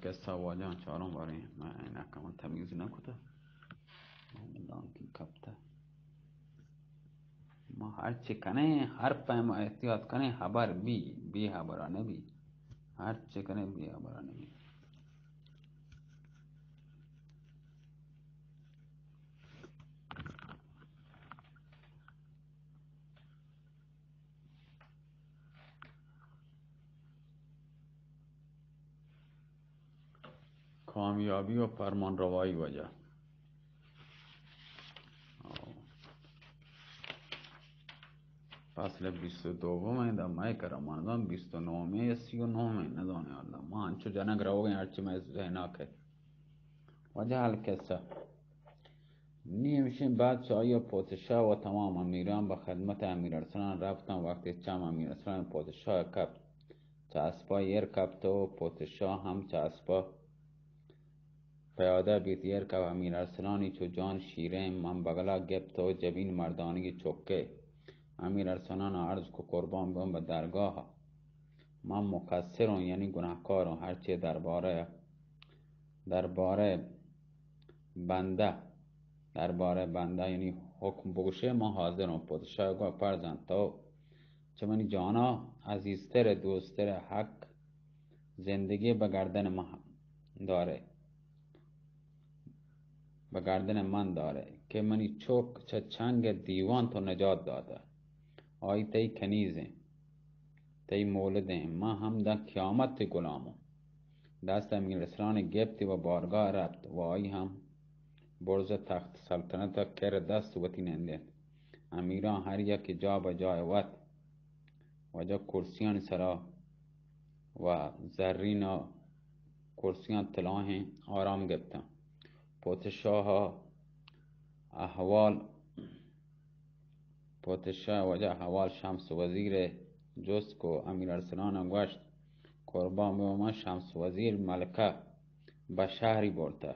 قصہ واجہ چاروں بارے، من عینک من تمیز نہ کتا۔ دانکی کپتا۔ ما ہر چی کنیں، ہر پیم احتیاط کنیں، ہبر بی، بی ہبرا نہ بی۔ ہر چی کنیں، بی ہبرا نہ بی۔ کامیابی و فرمان روائی وجہ۔ فصل بیست و دوم ایں، دا مئے کرا من زان بیست و نهم ایں یا سی و نهم ایں، نزانیں اللہ۔ ما انچو جنگ روگیں، ہرچی مئے ذہنا کئے۔ وجہ القصہ۔ نی ہمشیں بادشاہی و پوتشاہ و تمام امیران بہ خدمت امیر ارسلان رفتن۔ وقتی چم امیر ارسلان پوتشاہ کپت، چہ اسپا ایر کپت و پوتشاہ ہم چہ اسپا پیادہ بیت۔ ایر کپت، امیر ارسلانی چو جان شیریں من بگلا گپت و جبین مردانگی چکے۔ امیر ارسلان عرض کو قربان بم بہ درگاہ، من مقصر ہوں، یعنی گناہکار ہوں، ہرچی دربارہ، دربارہ بندہ، دربارہ بندہ یعنی حکم بگوشے، من حاضر ہوں۔ پادشاہ گو فرزند تو چہ منی جانا عزیزتر، دوستتر، حق زندگی بہ گردن من دارے، بہ گردن من دارے کہ منی چک چہ چنگ دیوان تو نجات داتا۔ آئی تئی کنیزیں، تئی مولدیں، من ہم داں قیامت تئی غلاموں۔ دست امیر ارسلان گپت و بارگاہ رفت و آئی ہم برز تخت سلطنت کر دست وتی نندت۔ امیران ہر یکے جا بہ جای وت واجہ کرسیانی سرا و زرین کرسیاں تلاہیں آرام گپتاں۔ پوتشاہ احوال، پوتشاہ واجہ احوال شمس وزیر جست کو۔ امیر ارسلان گوشت، قربان بہ من، شمس وزیر ملکہ بہ شہری برتہ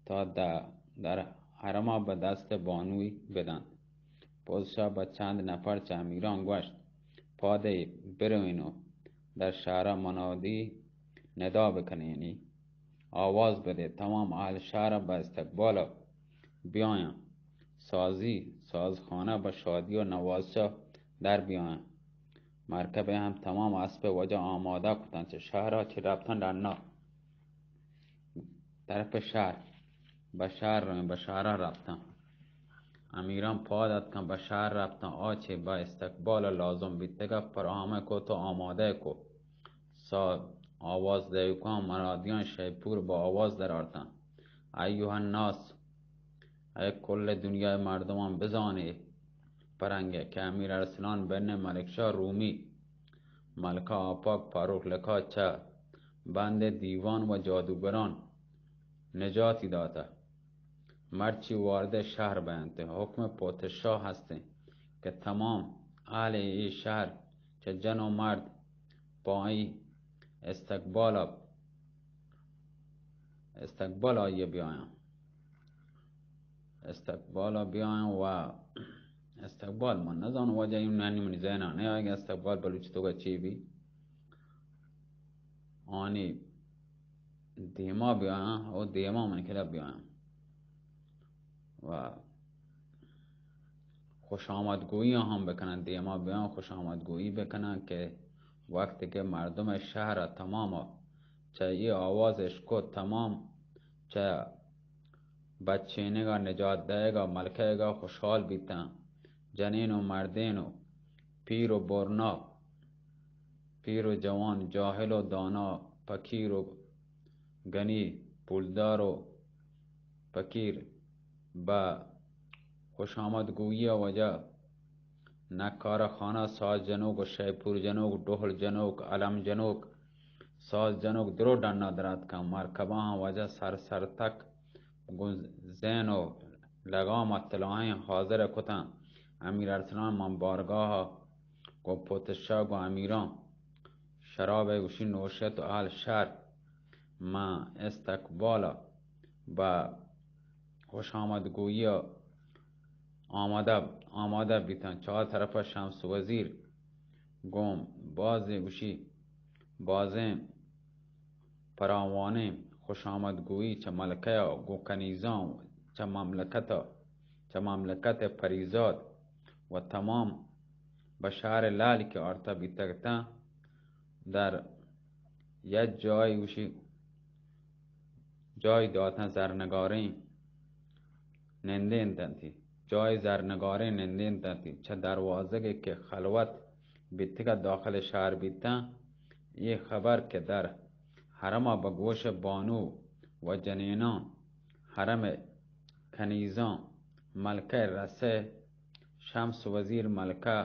تا د-، در حرما بہ دست بانوی بدنت۔ پادشاہ بہ چند نفر چہ امیران گوشت، پادے بروین و در شہرا منادی ندا بکنینی، آواز بدے، تمام اہل شہر بہ استقبال بیایاں، سازی، سازخانہ بہ شادی و نوازشا در بیایاں۔ مرکبے ہم تمام اسب واجہ آمادہ کتن، چہ شہرا چہ رفتن ڈنا طرف شہر، بہ شہر رویں، بہ شہرا رفتن۔ امیران پاد اتکن، بہ شہر رفتن، آ چہ بہ استقبال لازم بیتگا فراہم کو تو آمادہ کو۔ سا آواز دیوکان منادیان شیپور بہ آواز درآرتن، ایها الناس، اے کل دنیای مردمان بزانے، پرنگے کہ امیر ارسلان بن ملک شاہ رومی ملکہ آپاک فاروق لقا چہ بند دیوان و جادوگران نجاتی داتہ۔ مرچی وارد شہر بینت، حکم پوتشاہ ہستیں کہ تمام اہل اے شہر چہ جن و مرد پہ آئی استقبال، استقبال آئی بیایاں۔ استقبال بیایاں و استقبال من نزانوں واجہ، یونانی منی ذہنا نہ آئے کہ استقبال بلوچی توکا چی بی۔ آنی دیما بیایاں و دیما من کلا بیایاں و خوش آمدگویی ہم بکنن، دیما بیایاں خوش آمدگویی بکنن کہ وقتی کہ مردم شہر تمام چہ اے آواز اشکت، تمام چہ بچینگا، نجات دئیگا، ملکئیگا خوشحال بیتاں۔ جنین و مردین و پیر و برنا، پیر و جوان، جاہل و دانا، پکیر و گنی، پولدار و پکیر، بہ خوش آمد گویی وجہ نقارہ خانہ ساز جنوک و شیپور جنوک، ڈہل جنوک، علم جنوک، ساز جنوک درو ڈنا دراتکاں۔ مرکباں وجہ سر سر تک گوں زین و لگام ء تلاہیں حاضر کتاں۔ امیر ارسلان من بارگاہ ء گوں پوتشا گوں امیراں شراب ء گوشی نوشت و اہل شہر من استقبال ء بہ خوش آمد گوئی ء آمادہ، آمادہ بیتاں۔ چار طرف ء شمس وزیر گوں بازیں گوشی، بازیں پراوانیں خوشامدگوئی چہ ملکہ ءَ گوں کنیزاں، چہ مملکت ءَ، چہ مملکت ءِ پریزاد و تمام بہ شہر لعل کہ آرتہ بیتگ اتاں، در یک جاہے گوشی جاہے داتاں زرنگاریں نندینتنتی، جاہے زرنگاریں نندینتنتی، چہ دروازگے کہ خلوت بیتگ ءَ داخل شہر بیتاں، اے خبر کہ در حرم ءَ بہ گوش بانو و جنیناں، حرم ءِ کنیزاں، ملکہ رسے، شمس وزیر ملکہ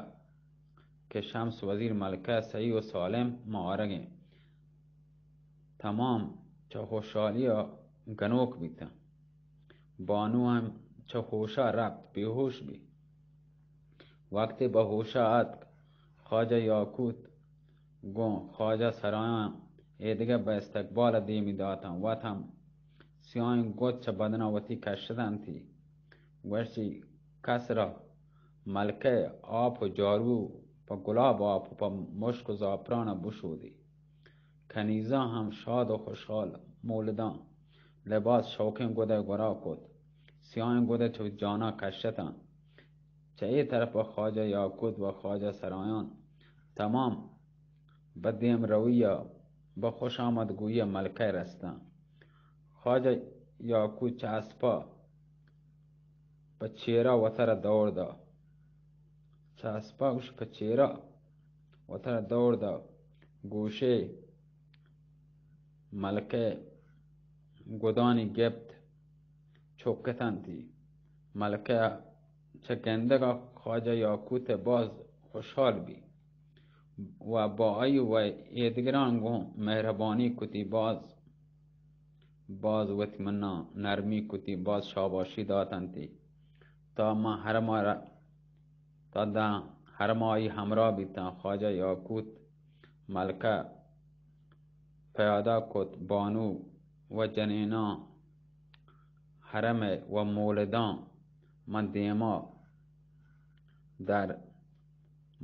کہ شمس وزیر ملکہ صحیح و سالم مارگیں۔ تمام چہ خوشحالی ءَ گنوک بیتاں۔ بانو ہم چہ ہوش ءَ رپت، بے ہوش بی۔ وقتے بہ ہوش ءَ اتک، خواجہ یاقوت گوں خواجہ سرایاں ایدگہ بہ استقبال ءَ دیمی داتاں۔ وت ہم سیاہیں گد چہ بدن ءَ وتی کشتنتی۔ گوشتی، کس را ملکہ آپ و جارو پہ گلاب آپ و پہ مشک و زعفران ءَ بشودی۔ کنیزاں ہم شاد و خوشحال مولداں لباس شوکیں گد ءِ گورا کت، سیاہیں گد ءَ چہ جانا کشتاں۔ چہ اے طرف ءَ خواجہ یاقوت و خواجہ سرایان تمام بہ دیم روی ءَ بہ خوش آمد گوئی ءَ ملکہ ءَ رستاں۔ خواجہ یاقوت چہ اسپا پہ چیرا وترا دور دا۔ چہ اسپا گوش پہ چیرا وترا دور دا۔ گوشے ملکہ گدانی گپت چکتنتی۔ ملکہ چہ گندگا خواجہ یاقوت باز خوشحال بی و با آئی و ایدگران گوں مہربانی کتی، باز باز وتی منا نرمی کتی، باز شاباشی داتنتی۔ تا ما حرما ر-، تا داں حرما آئی ہمراہ بیتاں، خواجہ یاقوت ملکہ پیادہ کت، بانو و جنیناں حرم و مولداں من دیما در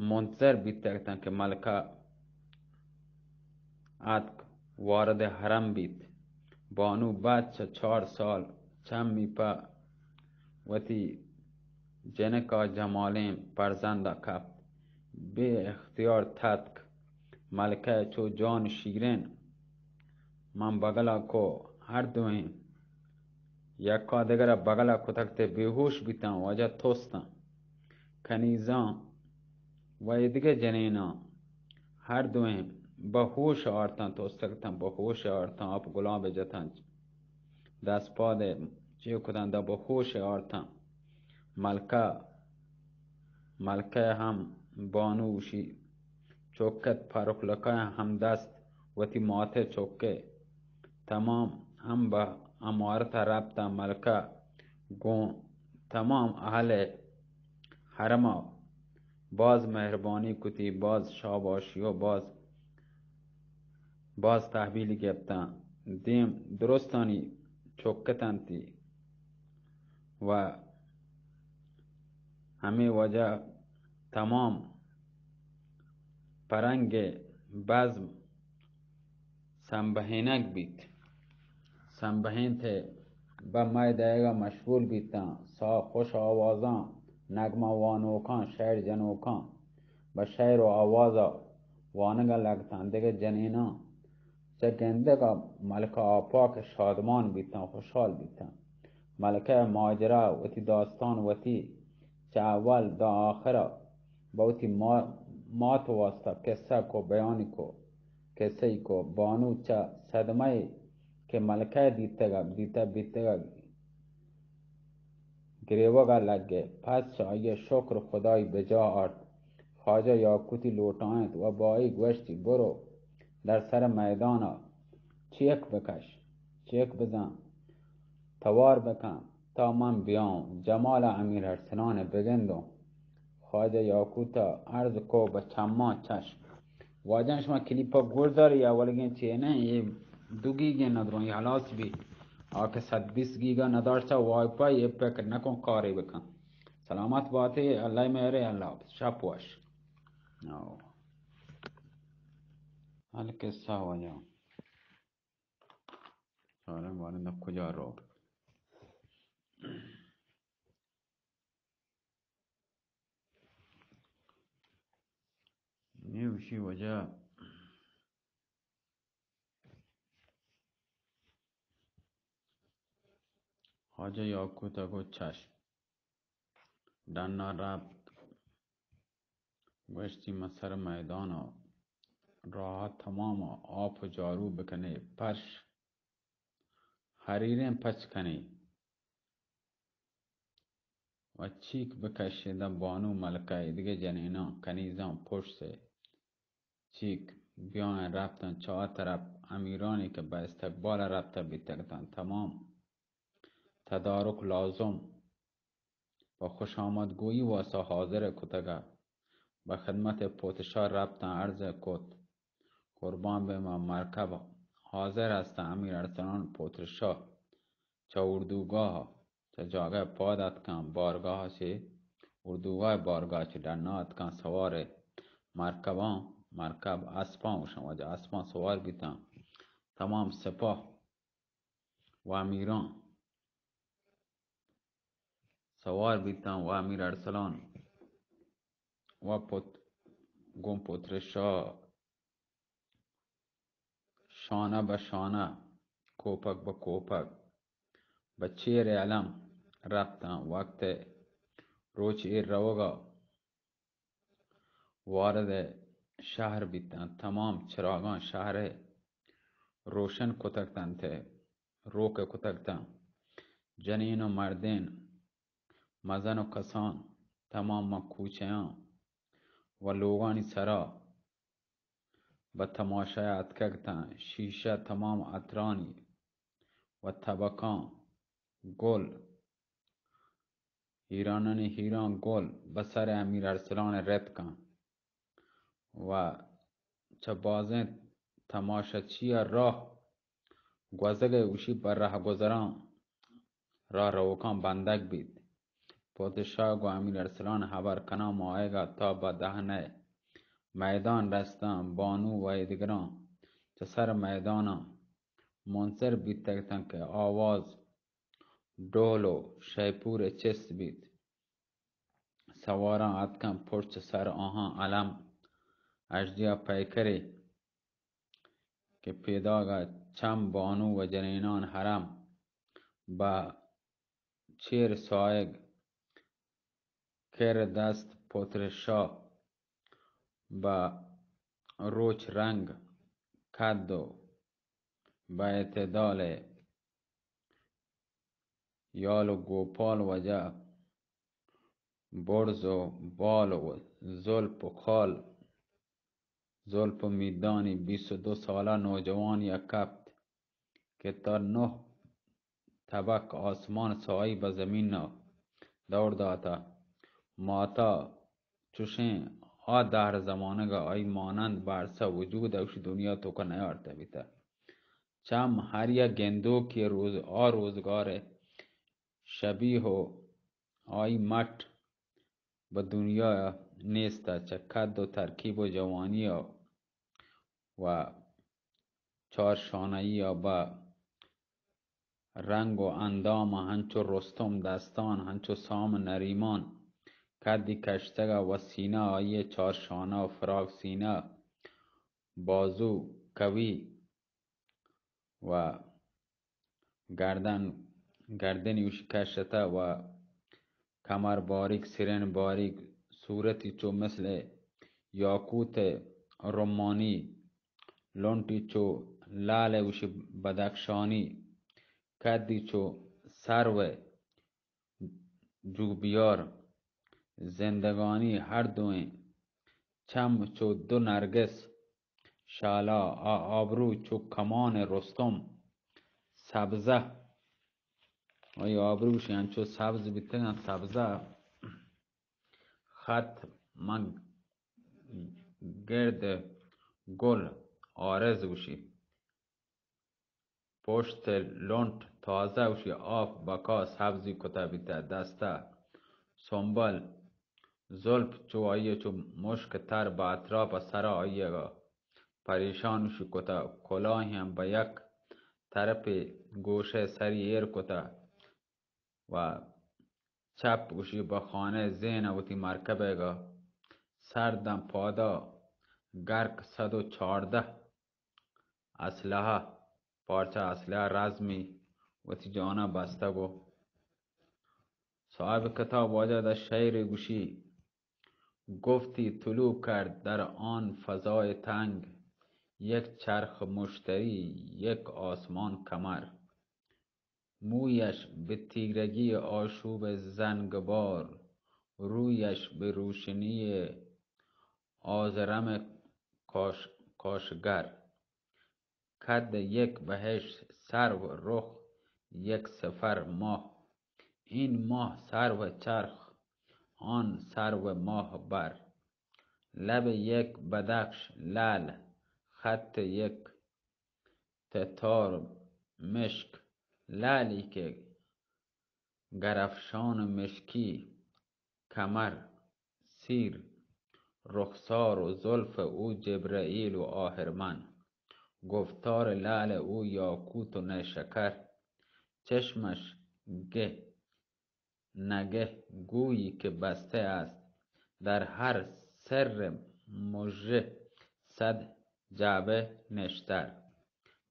منتظر بیتگ اتاں کہ ملکہ آتک وارد حرم بیت۔ بانو بعد چہ چار سال چمی پہ وتی جنکا جمالیں پرزندا کپت۔ بے اختیار تتک۔ ملکہ چو جان شیرین من بگلا کو، ہر دوئیں یکا دگرا بگلا کتگ تے بے ہوش بیتاں، واجہ توستاں۔ کنیزاں و ایدگہ جنیناں ہر دوئیں بہ ہوش آرتاں، توستگ اتاں، بہ ہوش آرتاں، آپ گلاب جتاں، دست پاد چے کتاں، دا بہ ہوش آرتاں۔ ملکہ، ملکہ ہم بانو گوشی چکت پرکلکہ ہم دست وتی ماتئے چکے۔ تمام ہم بہ امارتا رپتاں، ملکہ گوں تمام اہل حرما باز مہربانی کتی، باز شاباشی و باز، باز تحویل گپتاں۔ دیم درستانی چکتنتی و ہمے وجہ تمام پرنگ بزم سمبہینگ بیت۔ سمبہینت ء بہ مئے دئیگ ء مشغول بیتاں۔ ساہ خوش آوازاں، نغمہ وانوکاں، شئیر جنوکاں بہ شئیر و آواز ء وانگ ء لگتاں۔ دگہ جنیناں چہ گندگ ء ملکہ آپاک شادمان بیتاں، خوشحال بیتاں۔ ملکہ ء ماجرا، وتی داستان وتی چہ اول داں آخر ء بہ وتی ما-، مات واسطہ قصہ کو، بیان کو، قصہ ئی کو۔ بانو چہ صدمہ ای کہ ملکہ ء دیتگ ء، دیتہ بیتگ ء گریوگ ء لگ ء، پس چہ آئی ء شکر خدائی بجا آرت۔ خواجہ یاقوتی لوٹائینت و بہ آئی گوشتی، برو در سر میدان ء چیک بکش، چیک بزن، توار بکن تا من بیاؤں، جمال ء امیر ارسلان ء بگندوں۔ خواجہ یاقوت ء عرض کو بہ چماں چشم۔ واجہ شما کلیپ ء گور داری، اولگیں چینہ اے دو گیگیں ندروں، اے ہلاس بی۔ آ کہ صد بیست گیگا نداشتہ وائی فائی، اے پکر نکن، کارے بکن۔ سلامت باتے، اللہ مہرے، اللہ حافظ، شپ وش۔ او۔ القصہ واجہ۔ سالم وارندہ کجا روت؟ نی وشی وجہ خواجہ یاقوت ءَ گو چشم۔ ڈنا رپت، گوشتی، من سر میدان ءَ راہ تمام ءَ آپ ءُ جارو بکنے، پرش حریریں پچ کنے و چیک بکشے داں بانو ملکہ ایدگہ جنیناں کنیزاں پشت ءَ چیک بیاں۔ رپتاں چہ آ طرف امیرانی کہ بہ استقبال ءَ رپتہ بیتگ اتاں، تمام تدارک لازم پہ خوش آمدگوئی واستا حاضر کتگ ءَ بہ خدمت پوتشاہ رپتاں، عرض کت، قربان بہ ما، مرکب حاضر ہستاں۔ امیر ارسلان پوتشاہ چہ اردوگاہ چہ جاگہ پاد اتکاں، بارگاہ چہ اردوگاہ، بارگاہ چہ ڈنا اتکاں، سوار مرکباں، مرکب اسپاں، گوشاں واجہ اسپاں سوار بیتاں، تمام سپاہ و امیراں سوار بیتاں و امیر ارسلان و پت گوں پتر شاہ شانہ بہ شانہ، کوپگ بہ کوپگ، بہ چیر علم رپتاں۔ وقت روچ ایر روگا وارد شہر بیتاں، تمام چراگاں شہر روشن کتگ تنت، روک کتگ تاں۔ جنین و مردین، مزن و کسان، تمام ماں کوچیاں و لوگانی سرا بہ تماشا اتکگ تاں۔ شیشہ تمام عطرانی و تبکاں گل، ہیرانانی ہیران گل بہ سر امیر ارسلان رتکاں و چہ بازیں تماشاچی ءَ راہ گوزگ ءَ اوشی بہ رہگزراں، راہ روکاں بندگ بیت۔ پادشاہ گوں امیر ارسلان ہبر کناں ماہیگ ءَ تا بہ دہن ءِ میدان رستاں۔ بانو و ایدگراں چہ سر میداناں منتظر بیتگ تاں کہ آواز ڈول و شیپور ءِ چست بیت۔ سواراں اتکاں پشت سر آہاں علم، اژدیا پیکرے کہ پیداگ ءَ چم بانو و جنینان حرم، بہ چیر ساہگ کر دست پتر شاہ، بہ روچ رنگ قد و بہ اعتدال یال و گوپال، واجہ برز و بال و زلپ و خال، زلپ و میدانی بیست و دو سالہ نوجوانی ءَ کپت کہ تا نہ تبک آسمان ساہی بہ زمین ءَ دور داتہ۔ ماتا چوشیں آ دہر زمانگ ءَ آئی مانند بارسا وجود ءَ اوشی دنیا توکا نیارتہ بیتہ۔ چم ہر یک گندوکی روز، آ روزگار ءِ شبیہ و آئی مٹ بہ دنیا نیست ءَ۔ چہ قد و ترکیب و جوانی ءَ و چار شانہی ءَ بہ رنگ و اندام ءَ ہنچو رستم، دستان ہنچو سام نریمان، قدی کشتگ ءَ و سینہ آئی ءِ چار شانہ و فراق سینہ، بازو قوی و گردن، گردنی اوشی کشتہ و کمر باریک، سرین باریک، صورتی چو مثل یاقوت رمانی، لنٹی چو لعل اوشی بدخشانی، قدی چو سرو جوگبیار، زندگانی ہر دوئیں چم چو دو نرگس شالا، آ آبرو چو کمان رستم سبزہ، آئی آبروش انچو سبز بیتگاں، سبزہ خط من گرد گل عارض گوشی۔ پشت لنٹ تازہ گوشی، آف بکا سبزی کتا بیتہ۔ دستہ سنبل زلف چو آئی چو مشک تر بہ اطراف سرا آئیگا پریشان گوشی کتا۔ کلاہی ہم بہ یک طرفے گوشئے سری ایر کتہ و چپ گوشی بہ خانہ زین ءَ وتی مرکبئیگا سر داں پادا گرک صد و چاردہ اسلحہ، پارچہ اسلحہ رزمی وتی جانا بستگ و صاحب کتاب واجہ دا شعر گوشی، گفتی طلوع کرد در آن فضای تنگ، یک چرخ مشتری، یک آسمان کمر. مویش به تیرگی آشوب زنگبار، رویش به روشنی آذرم کاش-، کاشگر. قد یک بهشت، سرو رخ یک صفر ماه، این ماه سرو چرخ، آن سرو ماه بر. لب یک بدخش لعل، خط یک تتار مشک، لعلی که گرافشان مشکی، کمر سیر، رخسار و زلف او جبرائیل و آهرمن، گفتار لعل او یاقوت و نیشکر، چشمش گه نگه گویی که بسته است، در هر سر مژه صد جعبه نشتر.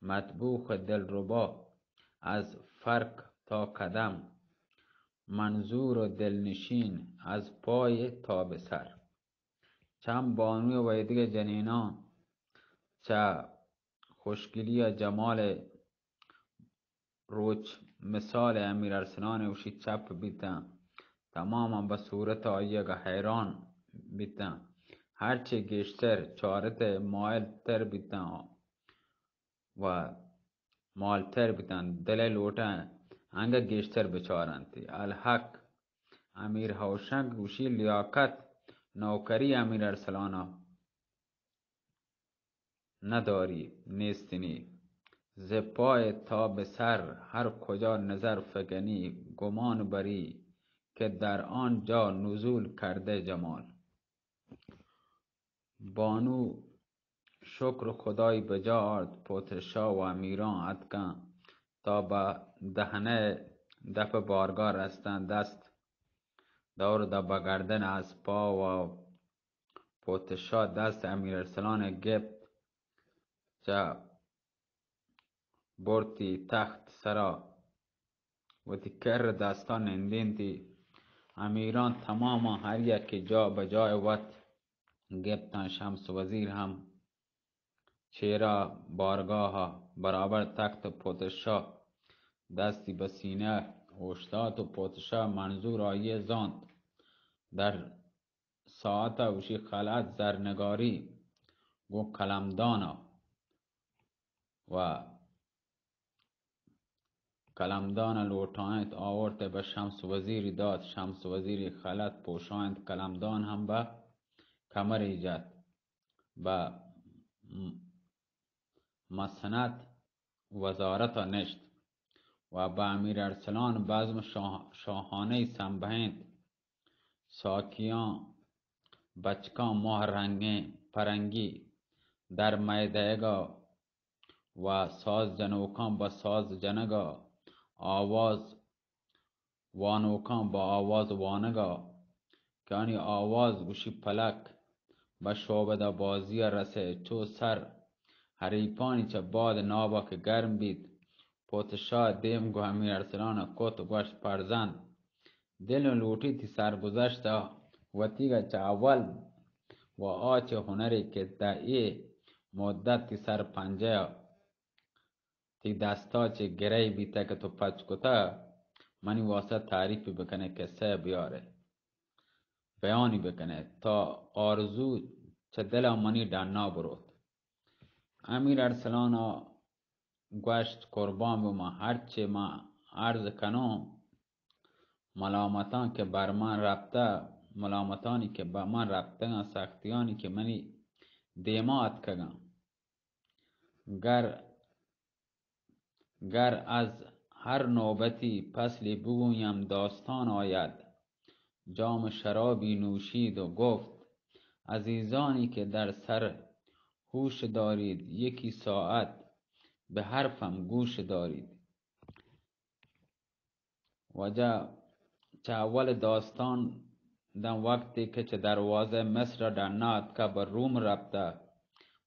مطبوخ دلربا از فرق تا قدم، منظور و دلنشین از پای تا به سر. چم بانوی و ایدگہ جنیناں چہ خوشگلی ء جمال ء روچ مثال امیر ارسلان ء وشی چپ بیتاں، تماماں بہ صورت آئی ء حیران بیتاں، ہرچے گیشتر چارت ء مائل تر بیتاں و مائل تر بیتاں، دل ء لوٹاں انگہ گیشتر بچارنت. الحق امیر ہوشنگ گوشی لیاقت نوکری امیر ارسلان ء نداری، نیستنی. ز پای تا به سر هر کجا نظر فگنی، گمان بری که در آن جا نزول کرده جمال. بانو شکر خدای بجا آرت، پوتشا و امیران اتکن تا به دهنه دپ بارگاه رستن، دست دور دا به گردن از پا و پوتشا دست امیر ارسلان گپت، چہ برتی تخت سرا وتی کر دستان نندینتی. امیران تماما ہر یکی جا بہ جای وت گپتاں. شمس وزیر ہم چیرا بارگاہا برابر تخت پوتشا دستی بہ سینہ اوشتات و پوتشا منظور آئی زانت. در ساعت ء گوشی خلعت زرنگاری گوں قلمدان ء و قلمدان ء لوٹائینت، آورت ء بہ شمس وزیری دات. شمس وزیری خلعت پوشائینت، قلمدان ہم بہ کمری جت، بہ م-، مسند وزارت ء نشت و بہ امیر ارسلان بزم شاہ-، شاہانہ سمبہینت. ساکیاں بچکاں ماہ رنگیں پرنگی در مئے دئیگا و ساز جنوکاں بہ ساز جنگا، آواز وانوکاں بہ آواز وانگا، کہ آنی آواز گوشی پلک بہ شعبدہ بازی ء رسے، چو سر حریپانی چہ باد نابا کہ گرم بیت. پوتشاہ دیم گوں امیر ارسلان ء کت و گوشت، پرزند، دل نوں لوٹی تی سرگذشت ء وتیگ ء چہ اول و آ چہ ہنرے کہ دہ اے مدت تی سر پنجہ ء تی دستا چہ گرئی بیتہ کہ تو پچ کتہ، منی واسطہ تعریفی بکنے، قصہ بیارے، بیانی بکنے، تا آرزو چہ دلا منی ڈنا بروت. امیر ارسلانا گوشت، قربان بہ من، ہرچے من عرض کنوں، ملامتاں کہ بر من رپتہ، ملامتانی کہ بہ من رپتگاں، سختیانی کہ منی دیما اتکگاں، گر، گر از هر نوبتی فصلی بگویم داستان آید. جام شرابی نوشید و گفت، عزیزانی که در سر هوش دارید، یکی ساعت به حرفم گوش دارید. واجہ چہ اول داستان داں وقتی کہ چہ دروازہ مصر ڈنا اتکا، بہ روم رپتہ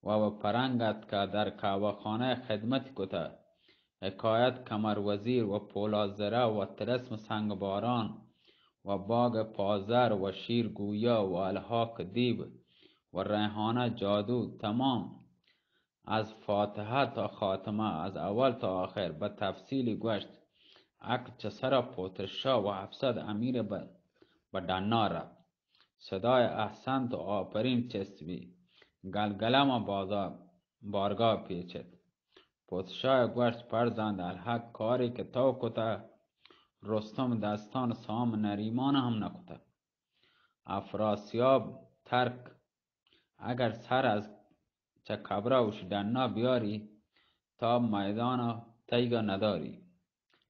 و بہ پرنگ اتکا، در کعبہ خانہ خدمت کتہ. حکایت قمر وزیر و پولاد زرہ و طلسم سنگ باران و باغ پازر و شیر گویا و الحاق دیو و ریحانہ جادو تمام از فاتحہ تا خاتمہ، از اول تا آخر بہ تفصیلی گوشت. عقل چہ سرا پوتشا و ہفت صد امیر بہ، بہ ڈنا رفت. صدای احسنت و آپرین چست بی. گلگلہ ما بازا، بارگاہ پیچت. پوتشاہ گوشت، فرزند الحق، کاری کہ تو کتہ، رستم دستان سام نریمان ہم نکتہ. افراسیاب ترک اگر سر از چہ قبرا اوش ڈنا بیاری، تا میدانا تیگا نداری،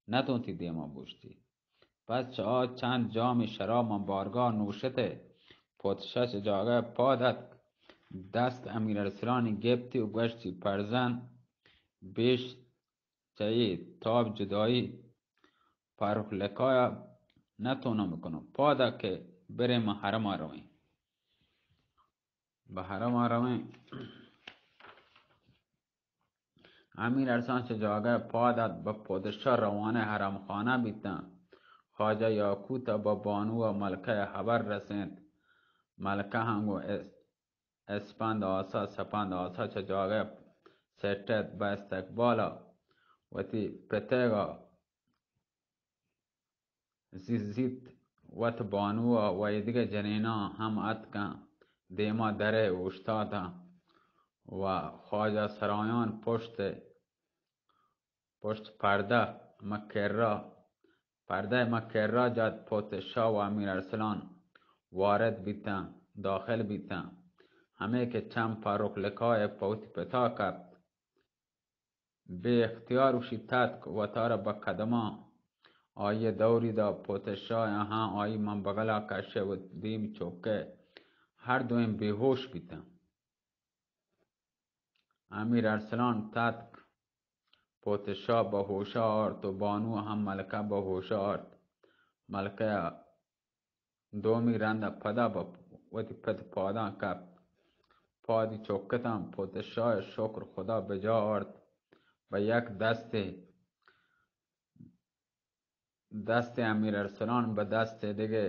نتونتی دیما بوشتی. پس چہ آ چند جامی شراب من بارگاہ نوشتے، پوتشا چہ جاگہ پاد اتک، دست امیر ارسلانی گپتی و گوشتی، پرزند، بیش چہ اے تاب جدائی پرخ لکایا نتونم بکنم. پادا کہ برے من حرما رویں. بہ حرما رویں. امیر ارسلان چہ جاگہ پاد ات، بہ پادشاہ روانہ حرم خانہ بیتاں. خواجہ یاقوت بہ بانو و ملکہ حبر رسینت. ملکہ ہنگو اس-، اسپند آسا، سپند آسا چہ جاگہ سٹت بہ استقبالا وتی پتگا زیزیت. وت بانو و ایدگہ جنیناں ہم اتکاں، دیما درے اوشتاتاں و خواجہ سرایان پشت، پشت پردہ مکرا، پردہ مکرا جت. پوتشاہ و امیر ارسلان وارد بیتاں، داخل بیتاں. ہمے کہ چم پہ رخ لقای پہ وتی پتا کپت، بے اختیار اوشی تتک، وتارا بہ قدماں آئی ء دوری دا. پوتشاہ آہاں آئی من بغلا کشے و دیم چوکے، ہر دوئیں بے ہوش بیتاں. امیر ارسلان تتک، پوتشاہ بہ ہوشا آرت و بانو ہم ملکہ بہ ہوشا آرت. ملکہ دومی رند ء پدا بہ وتی پت پاداں کپت. پادی چکتاں، پوتشاہ ء شکر خدا بجا آرت. بہ یک دستے دست امیر ارسلان، بہ دست دگہ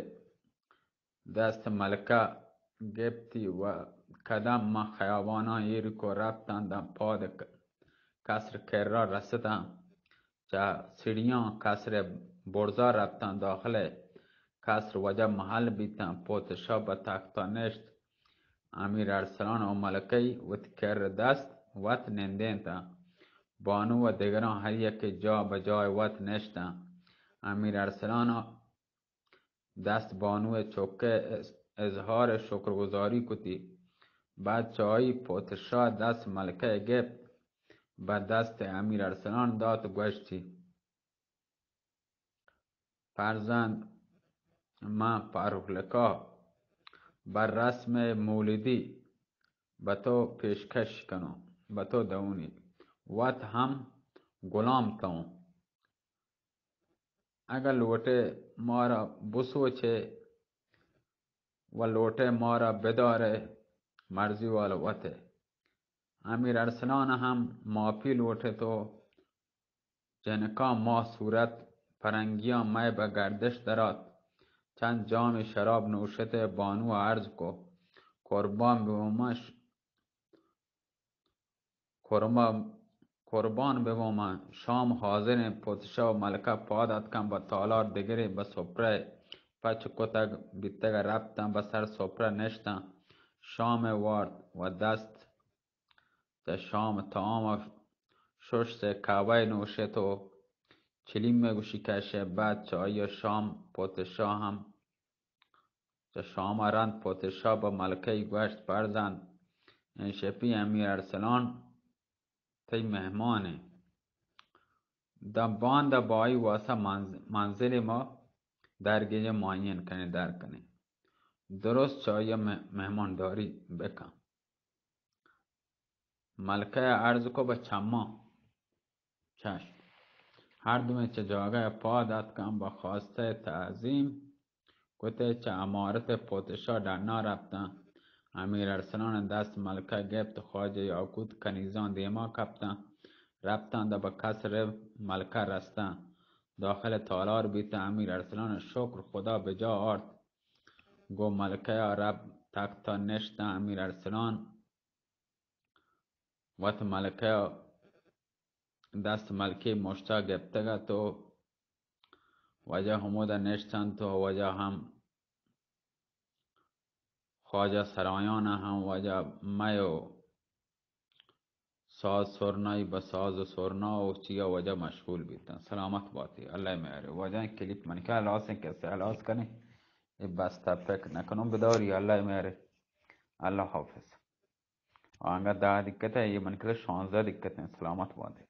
دست ملکہ گپتی و قدم ماں خیاباناں ایر کو، رپتاں داں پاد ک-، قصر کرا رستاں. چہ سیڑیاں قصر برزا رپتاں داخل ء. قصر وجہ محل بیتاں. پوتشاہ بہ تختا نشت. امیر ارسلان و ملکہ وتی کر دست وت نندینتاں. بانو و دگراں ہر یکے جا بہ جای وت نشتاں. امیر ارسلان دست بانوئے چکئے اظہارِ شکرگزاری کتی. بعد چہ آئی پوتشاہ دست ملکہ گپت، بہ دست امیر ارسلان دات و گوشتی: فرزند، من پہرولکا بہ رسم مولدی بہ تو پیشکش کنوں، بہ تو دئونی، وت ہم گلام تئوں. اگہ لوٹئے مارا بسوچئے و لوٹئے مارا بدارئے، مرضی والا وتئے. امیر ارسلان ہم معافی لوٹت و جنکاں ماہ صورت پرنگیاں مئے بہ گردش درات. چند جامے شراب نوشتئے بانوا عرض کو: قربان ببوں من ش-، قربان، قربان ببوں من، شام حاضریں. پوتشاہ و ملکہ پاد اتکاں، بہ تالار دگرے بہ سپرہ پچ کتگ بیتگ ء رپتاں، بہ سر سپرہ نشتاں، شام ء وارت و دست چہ شام تام ء ششت ء کہوہ نوشت و چلیم ء گوشی کش ء بعد چہ آئی ء شام پوتشاہ ہم چہ شام ء رند پوتشاہ بہ ملکہ ای گوشت: فرزند، انشپی امیر ارسلان تئی مہمان انت. داں باندا بہ آئی واسا منز-، منزل ما درگیجیں معین کنیں، در کنیں. درست چہ آئی ء مہ-، مہمانداری بکن. ملکہ ء عرض کو بہ چماں چشم. هر دوئیں چہ جاگہ پاد اتکاں، با خواستہ تعظیم کتے چہ امارت پادشاہ ڈنا رپتاں. امیر ارسلان دست ملکہ گپت، خواجہ یاقوت کنیزان دیما کپتاں، رپتاں داں بہ قصر ملکہ رستاں، داخل تالار بیتاں. امیر ارسلان شکر خدا بجا آرت، گو ملکہ رپ تختا نشتاں. امیر ارسلان وت ملکہ دست ملکہ مشتا گپتگ ات و واجہ ہمودا نشتنت و واجہ ہم خواجہ سرایان ہم واجہ مئے و ساز سرنائی بہ ساز و سرنا و چیا واجہ مشغول بیتن. سلامت باتی، اللہ مہر. واجہ کلیپ من کہ ہلاس ہیں، کسے ہلاس کنے، اے بستہ پک نکنوں بداری، اللہ مہر. اللہ حافظ. آنگا دہ دقت ہے، یہ من کہ شانزدہ دقت ہیں. سلامت باتی.